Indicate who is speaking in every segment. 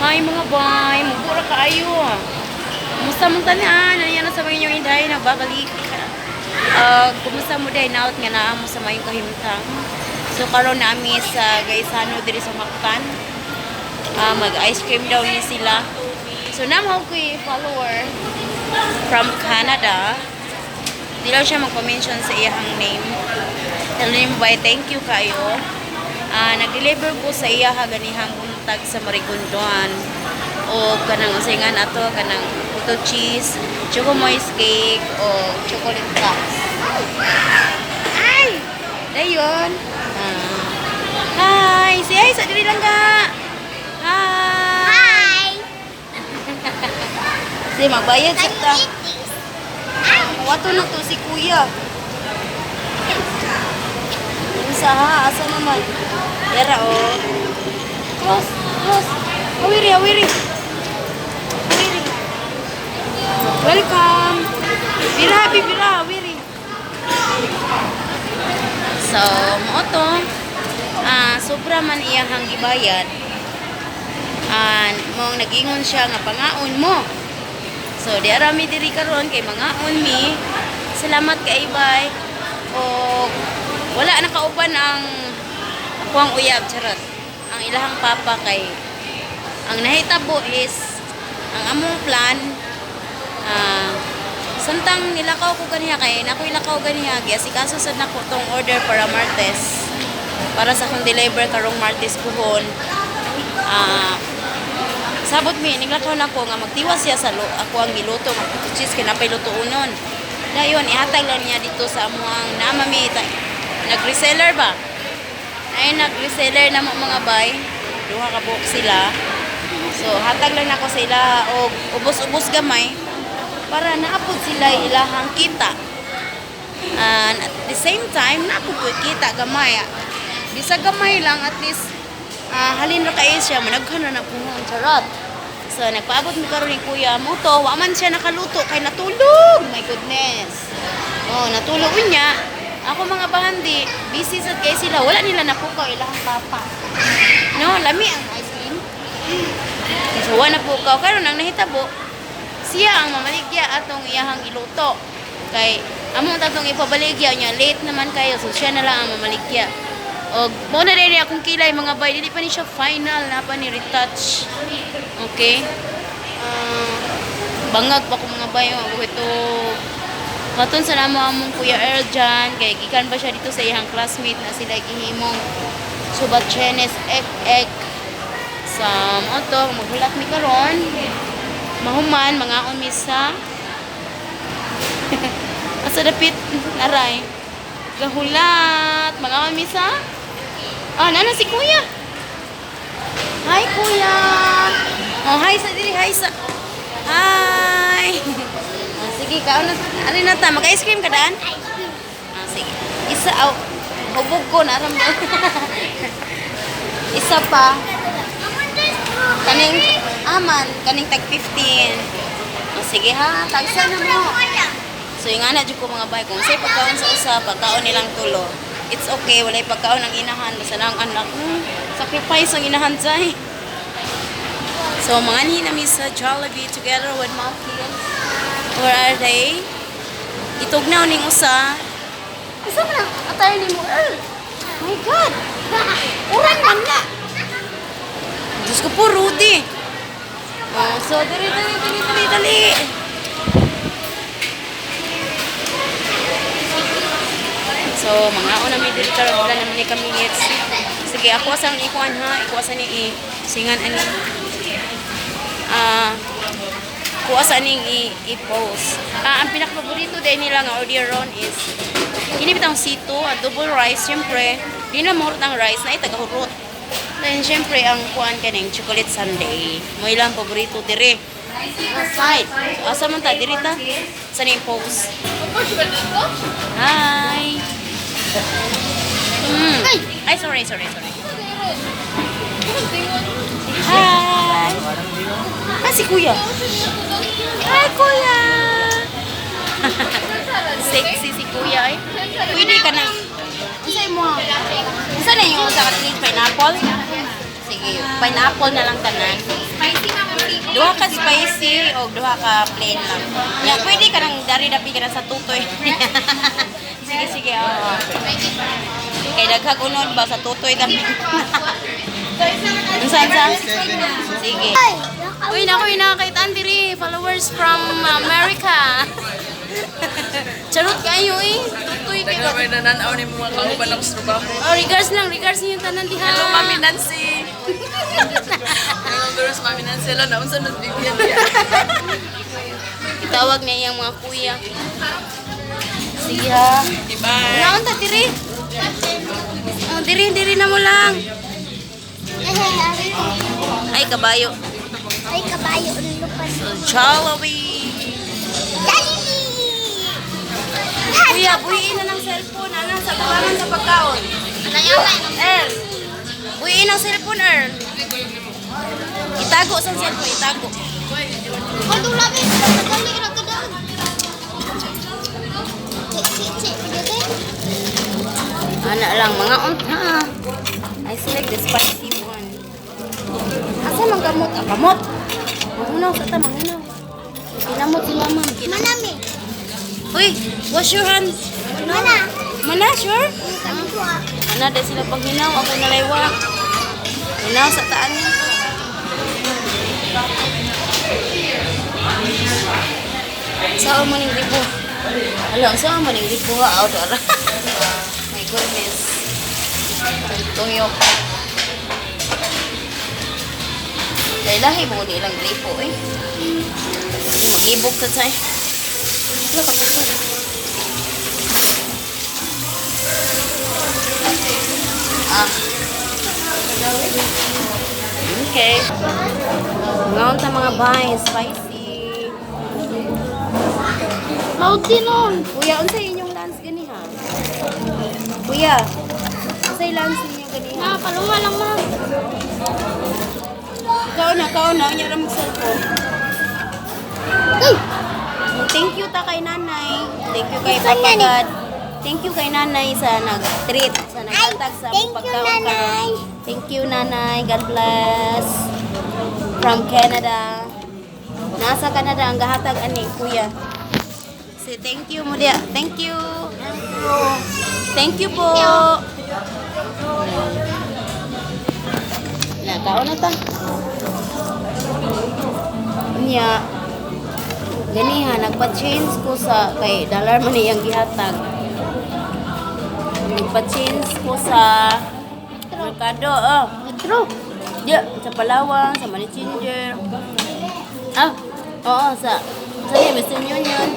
Speaker 1: Hi, mga bay, mugura kaayo. Kumusta mong tanan? Ano na sa mga inyong inday nagbabalik? Kumusta mo day naot nga naa mo sa mayong kahimtang? So karon nami sa Gaisano diri sa Mactan. Mag ice cream daw ni sila. So namo ko follower from Canada. Di lang siya magpa-mention sa iyang name. Hello mo bay, thank you kayo. Nag-deliver ko sa iya ganihang buntag sa Marigondon. O kanang unsay nga nato, kanang puto cheese, choco moist cake o chocolate cups. Ay! Dayon. Hi! Say hi sa diri lang ga. Hi!
Speaker 2: Hi!
Speaker 1: Sige, magbayad sa
Speaker 2: Can
Speaker 1: ta.
Speaker 2: you eat this?
Speaker 1: Wato na to si kuya. Unsa ha? Asa naman? Yara oh. Close, close. Awiri, awiri. Awiri. Welcome. Bira, bira, awiri. So, mo to. Sobra man iyahang gibayad. Mong nag-ingon siya nga pangaon mo. So, di arami diri karon kay mangaon mi. Salamat kay bay. O wala na kauban ang akuang uyab, charot. Ang ilahang papa kay ang nahitabo is ang among plan, samtang nilakaw ko ganiha kay nako ilakaw ganiha, giasikaso sad nako tong order para Martes, para sa akong deliver karong Martes puhon. Sabot mi niglakaw nako nga magtiwas siya sa ako ang giluto nga puto cheese kay napay lutuonon. Dayon ihatag lang niya dito sa amuang nama mi nag-reseller ba? Ay, nag-reseller na mo, mga bay. Duha ka buok sila. So hatag lang nako sa ila og ubos-ubos gamay para naapod sila ilahang kita. And at the same time, naapod ko kita gamay. Bisag gamay lang, at least halin ra kay siya, managhan na na puhon, charot. So nagpaabot mi karon ni kuya mo to, wa man siya nakaluto kay natulog. My goodness. Oh, natulog niya. Ako, mga bahandi, busy sad kay sila, wala nila napukaw ilahang papa. No, lami ang ice cream. So wa napukaw karon, ang nahitabo, siya ang mamaligya atong iyahang iluto. Kay among tatong ipabaligya niya, late naman kayo, so siya na lang ang mamaligya. Og mo na rin akong kilay, mga bay, dili pa ni siya final na pa ni retouch. Okay? Bangag pa ko, mga bay, oh, ito. Katon sa namo among Kuya Earl dyan, kay gikan ba siya dito sa iyang classmate na sila gihimong Subachenes ek ek sa mo to maghulat mi karon, mahuman mga umisa asa dapit naray gahulat mga umisa. Nana si kuya. Hi, kuya. Oh, hi sa diri, hi sa, hi. Sige, kaon na, ano na ta, mag-ice cream ka daan?
Speaker 2: Ice cream.
Speaker 1: Sige. Isa, aw, hubog ko na aram. Isa pa.
Speaker 2: I want this strawberry.
Speaker 1: Kaning aman, kaning tag 15. Oh, sige ha, tagsa na mo. So yung ana jud ko, mga bay, kung say pagkaon sa usa, pagkaon nilang tulo. It's okay, walay pagkaon ang inahan, basta na ang anak. Sacrifice ang inahan jay. So mga na mi sa Jollibee together with my kids. Where are they? Itugnaw ning usa. Isa man ang atay ni mo, Earl. My God. Urang man na. Diyos ko po, Rudy. Oh, so dali, dali, dali, dali, dali. So, mga una may diri karon, wala naman ni kami minutes. Sige, ako sa ikuan ha, ikuha sa ni i singan ani. Kuha sa ning i-post. Ang pinakapaborito din nila nga order ron is kini bitang sito, double rice syempre. Di na mahurot ang rice na itagahurot. Then syempre ang kuan kaning chocolate sundae. Mo ilang paborito dire. Side. So, asa man ta diri ta? Sa ning post. Hi. Ay, sorry, sorry, sorry. Hi. Si kuya. Hi, kuya. Sexy si kuya eh. Pwede ka na. Unsa mo? Unsa na yung sa kating pineapple? Sige, pineapple na lang tanan.
Speaker 2: Spicy, ma'am.
Speaker 1: Duha ka spicy o duha ka plain lang. Ya, pwede ka nang dari-dapi ka na sa tutoy. Sige, sige. Oo. Kay daghag unod ba sa tutoy kami. Unsa, unsa? Sige. Uy, naku, nakakaitaan diri. Followers from America. Charot kayo eh. Tutoy kayo.
Speaker 3: Daghan may nananaw ni mga kauban ako sa trabaho.
Speaker 1: Oh, regards lang, regards niyo tanan diha.
Speaker 3: Hello, Mami Nancy! Hello, girls, Mami Nancy. Hello, naunsa na bibigyan niya.
Speaker 1: Itawag niya iyang mga kuya. Sige ha.
Speaker 3: Bye!
Speaker 1: Naon ta diri? Oh, diri diri na mo lang. Ay, kabayo.
Speaker 2: Ay, kabayo. Lupas.
Speaker 1: Jollibee.
Speaker 2: Jollibee!
Speaker 1: Kuya, buhiin na ng cellphone. Ano, sa tabangan sa pagkaon. Earl. Buhiin ang cellphone, Earl. Itago sa cellphone, itago.
Speaker 2: Kung labi, madali ra ka daw. Che, che, che, pwede?
Speaker 1: Ana lang, mga unta. I select the spicy one. Asa man kamot? Ah, kamot! Mangunaw sa ta, mangunaw. Kinamot sila, ma'am. Kinamot.
Speaker 2: Manami.
Speaker 1: Uy, wash your hands.
Speaker 2: Mana.
Speaker 1: Mana, sure?
Speaker 2: Kami ko ah.
Speaker 1: Ana, dahil sila paghinaw. Ako nalaywa. Hinaw sa taan niya. Saan mo ning ribo? Alam, saan mo ning ribo ha? Out ara. My goodness. Tuyok. Dahil lahi mo ni ilang gripo eh. Mag-ibok sa say. Wala ka pa. Ah. Okay. Ngaon ta mga bay, spicy.
Speaker 2: Mauti nun.
Speaker 1: Kuya, unsa inyong lunch gani ha? Kuya, unsay lunch ninyo gani ha?
Speaker 2: Ma, palunga lang, ma.
Speaker 1: Kaon na, kaon na, unya ra mag cellphone.
Speaker 2: Ay!
Speaker 1: Thank you ta kay nanay. Thank you kay
Speaker 2: Gusto
Speaker 1: Papa
Speaker 2: niya ni-
Speaker 1: God. Thank you kay nanay sa nag-treat, sa naghatag sa
Speaker 2: thank
Speaker 1: among
Speaker 2: you,
Speaker 1: pagkaon
Speaker 2: nanay.
Speaker 1: karon. Thank you, nanay. God bless. From Canada. Nasa Canada ang gahatag ani, kuya. Say thank you mo diya. Thank you. Thank you po. Na, kaon na ta. Unya, ganiha, nagpa-change ko sa, kay dollar man iyang gihatag. Nagpa-change ko sa merkado, oh.
Speaker 2: Metro.
Speaker 1: Di, sa Palawan, sa money changer. Ah, oo, sa niya, Western Union.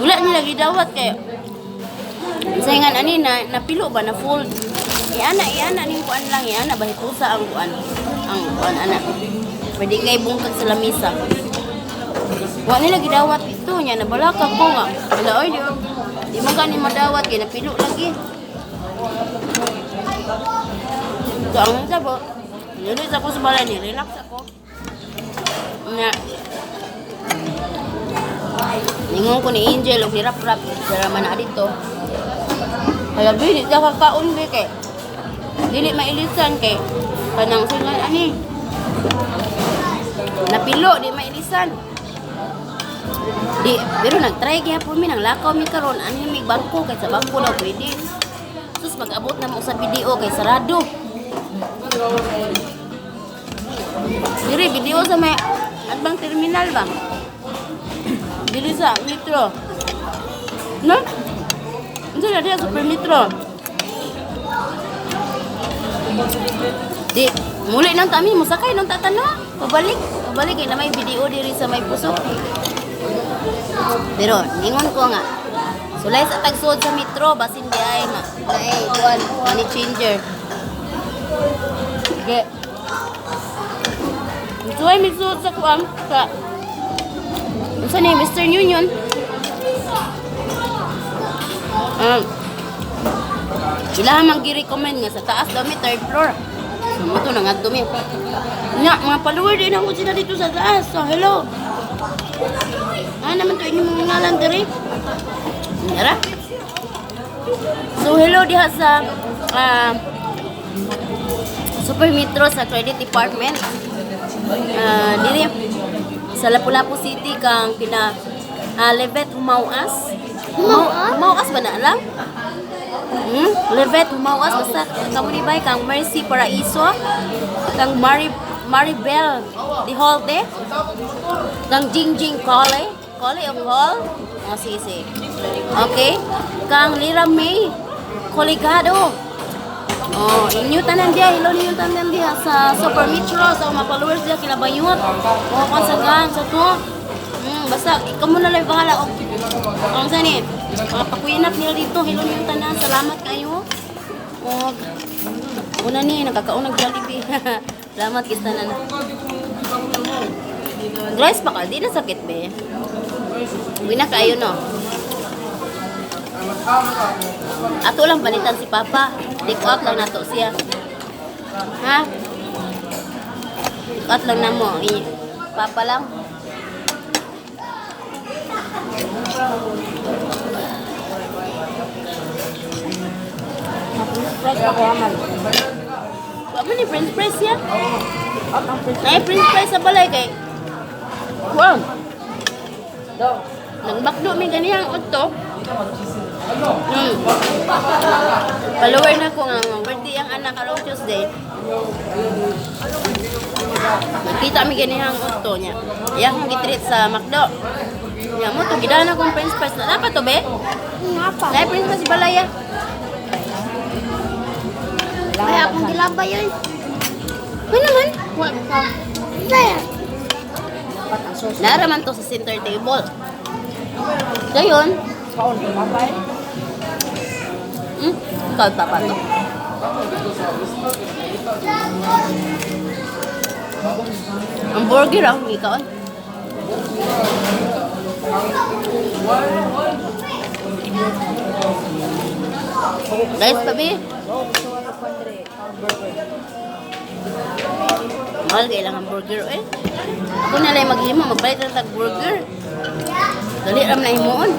Speaker 1: Wala niya lagi dawat kay sa ingan ani na napilo ba na fold. Iana iana ning kuan lang iana ba hitusa ang kuan ana. Pwede kay bungkag sa lamisa. Wa nila gidawat ito niya nabalaka ko nga. Wala oy di, di man gani madawat kay napilo lagi. So ang isa po, nilis ako sa balay, nirelax ako. Na, ningon ko ni Angel og ni Rap Rap, dara man na dito. Kaya di ta kakaon be kay dili mailisan kay kanang singan ani. Napilo di mailisan. Di pero nagtry gyapon mi nang lakaw mi karon ani mi bangko kay sa bangko daw pwede. Sus mag-abot na mo sa video kay sarado. Diri video sa may adbang terminal ba? Diri sa metro. No? Unsa na diya super metro? Di, muli nang tami mosakay nang tatano. Pabalik, pabalik kay na may video diri sa may pusok. Pero ningon ko nga, sulay sa tagsuod sa metro basin di ay ma naay kuan money changer. Ge. Suway mi suod sa kuan sa unsa ni Mr. Union. Sila man gi-recommend nga sa taas daw mi third floor. So mo to nangadto mi. Nya, mga follower din ako sila dito sa taas. So hello. Ah, naman to inyong mga ngalan diri. Tara. So hello diha sa ah, Super Metro sa Credit Department. Ah, diri sa Lapu-Lapu City kang kina Levet Humawas.
Speaker 2: Humawas?
Speaker 1: Humawas ba na alam? Levet Humawas basta kamo ni bay kang Mercy Paraiso, kang Maribel De Holte, kang Jingjing Cole, Cole o Cole? Oh, sige, sige. Okay. Kang Lira May Coligado. Oh, inyo tanan diya, hello ninyo tanan diya sa Super Metro, sa mga followers diya kila Bayot. Oh, kon sa gan sa to. Basta ikaw muna lang bahala og ang sani. Mga pakuinap nila dito, hello ninyo tanan, salamat kayo. Og una ni nagkakaon ng Jollibee. Salamat kis tanan. Rice pa ka, di na sakit be. Uwi na kayo no. Ato lang palitan si Papa. Take out lang nato siya. Ha? Take out lang na mo. Papa lang.
Speaker 3: French pa ko hamal.
Speaker 1: Wa man ni French fries siya. Ay, French fries sa balay kay. Wow.
Speaker 3: Do.
Speaker 1: Nagbakdo mi ganihang udto. Follower na ko nga birthday ang anak karong Tuesday. Nakita mi ganihang udto niya. Iya akong gitreat sa McDo. Nya mo to gidana kong french fries na dapat to be.
Speaker 2: Nga pa.
Speaker 1: Dai french fries balaya.
Speaker 2: Ay, akong gilabay yun.
Speaker 1: Ano naman?
Speaker 2: Wa pa. There.
Speaker 3: Dapat ang sauce.
Speaker 1: Naraman to sa center table. Dayon,
Speaker 3: Kaon ko papay.
Speaker 1: Ikaw papa to. Ang burger ako ikaw. Guys, pabi. Mahal kailangan burger eh. Ako na lang maghimo, magpalit lang tag burger. Dali ram na himuon.